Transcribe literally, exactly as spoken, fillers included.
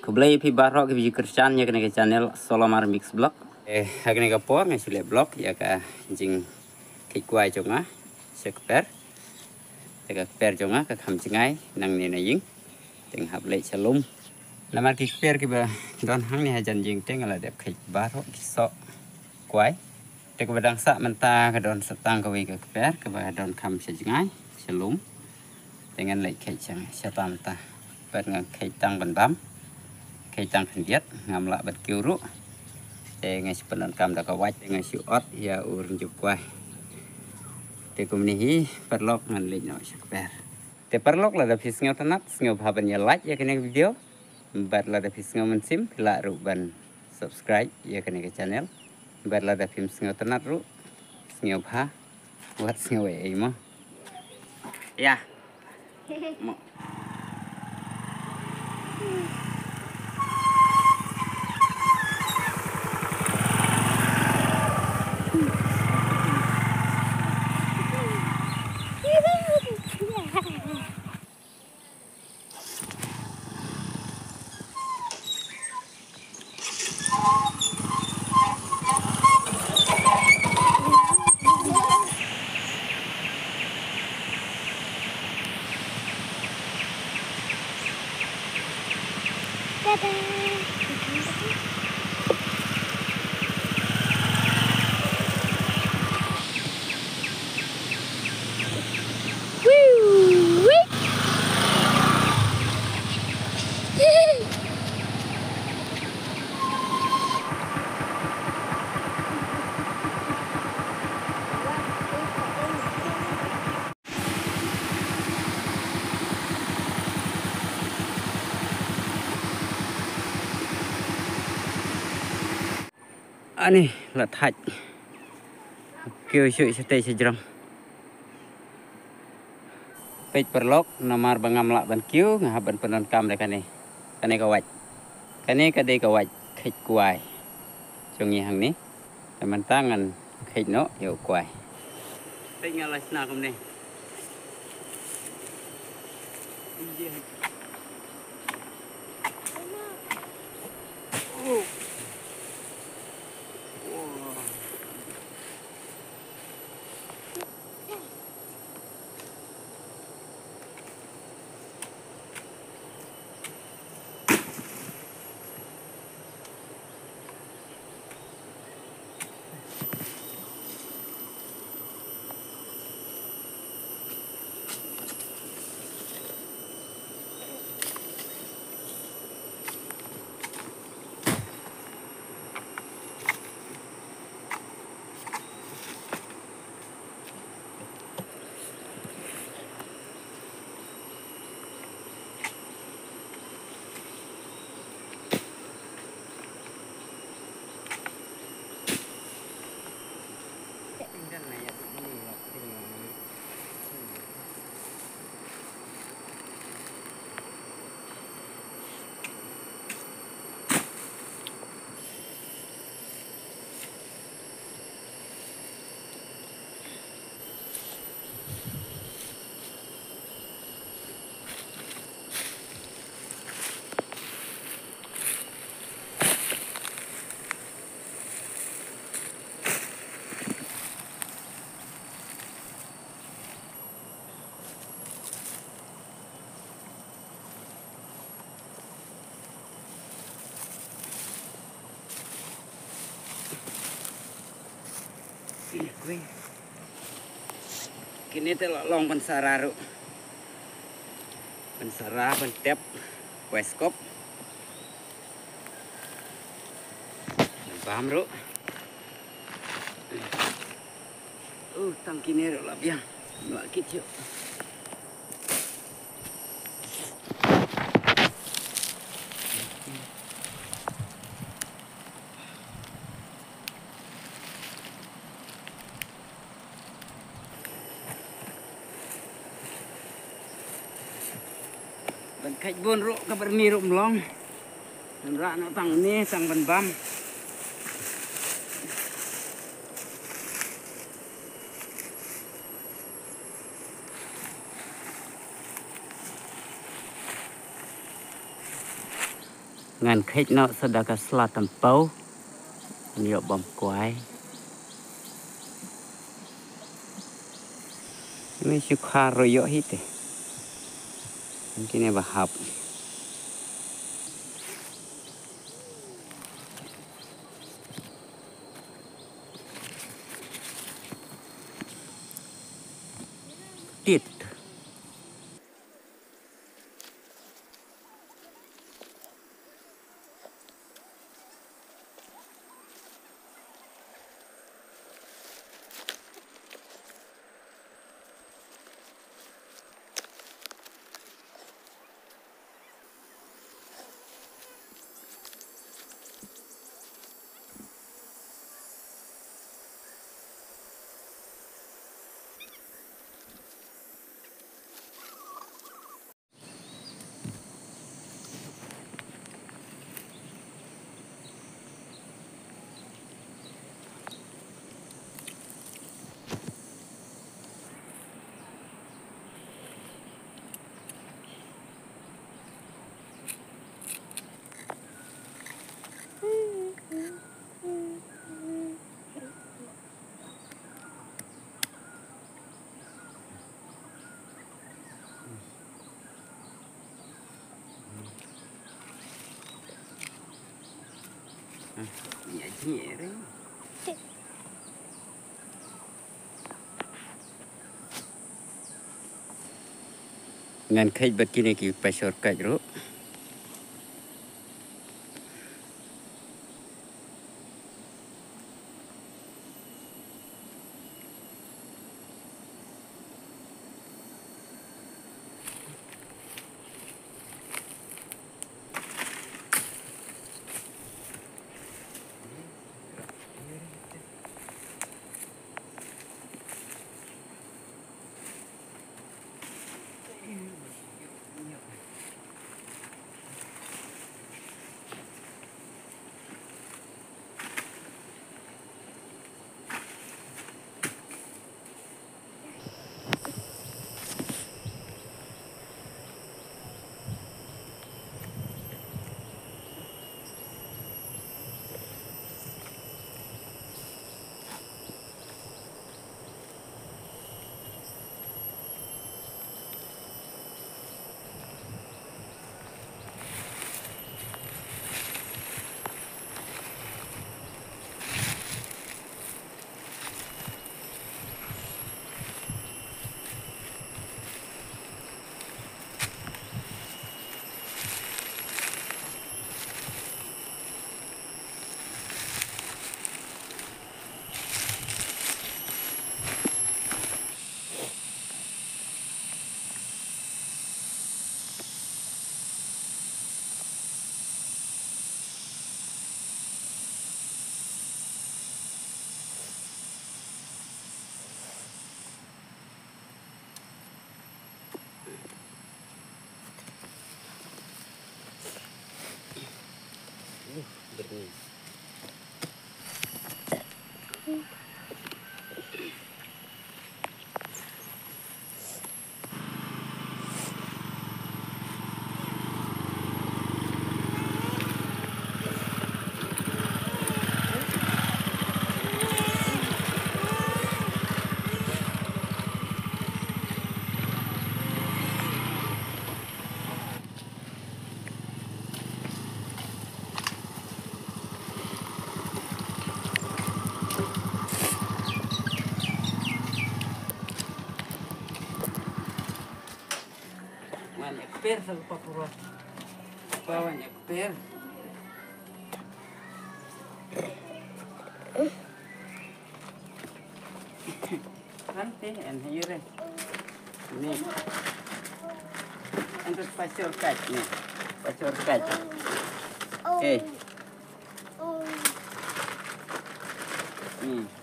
Khublei phi baroh ki view Khristan ïa kane ka channel Solomar Mix Vlog. Eh, ha kane ka por nga shu leh vlog ïa ka jingkheit kwai jong nga sha kper. Te ka kper jong nga ka kham jngai nangne na ïing. Te nga hap leit sha lum. Namar ki kper kiba don hangne hajan ïing te nga la dep kheit baroh ki soh kwai. Te kaba dang sah mynta ka don sa tang kawei ka kper kaba don kham sha jngai sha lum. Te ngan leit kheit sha, sha tang mynta. Bad nga kheit tang ban bam. Kheit tang khyndiat, ngam lah ban kiew ruh. Te nga shu pyndonkam da ka wait, te nga shu ot ïa u rynjup kwai. Te kumne hi paralok ngan leit noh sha kper. Te paralok lada phi sngewtynnat, sngewbha ban ïa like ïa kane ka video. Bad lada phi sngew mynsiem, phi lah ruh ban subscribe ïa kane ka channel. Bad lada phim sngewtynnat ruh, sngewbha wat sngew ei ei mo. Ïa. Mo. Ani la thait. Kiew shuh shatei sha jrong. Peit paralok, namar ba ngam lah ban kiew, nga hap ban pyndonkam da kane. Kane ka wait. Kane ka dei ka wait kheit kwai jong ngi hangne. Te mynta ngan kheit noh ïa u kwai. Peit nga la shna kumne. Kine te la long ban sara ruh. Ban sara, ban tep. Weskop. Bam ruh. Uh, tang kine ruh la biang. Lah kit shuh. Ban kheit bun ruh ka byrni ruh mlong. Ngan rah noh tang ne tang ban bam. Ngan kheit noh sa da ka sla tympew. Ngan ïoh bam kwai. Ngan shu khar ruh ïoh hi te. Ngan kine ba hap. Tit. Ngan kheit bad kine ki pashor kait ruh. Wan ekper sa lupa pura. Pa wan ekper. Nanti en hayure. Ni. Entu pashor kait ni. Pashor kait. Eh. Ni.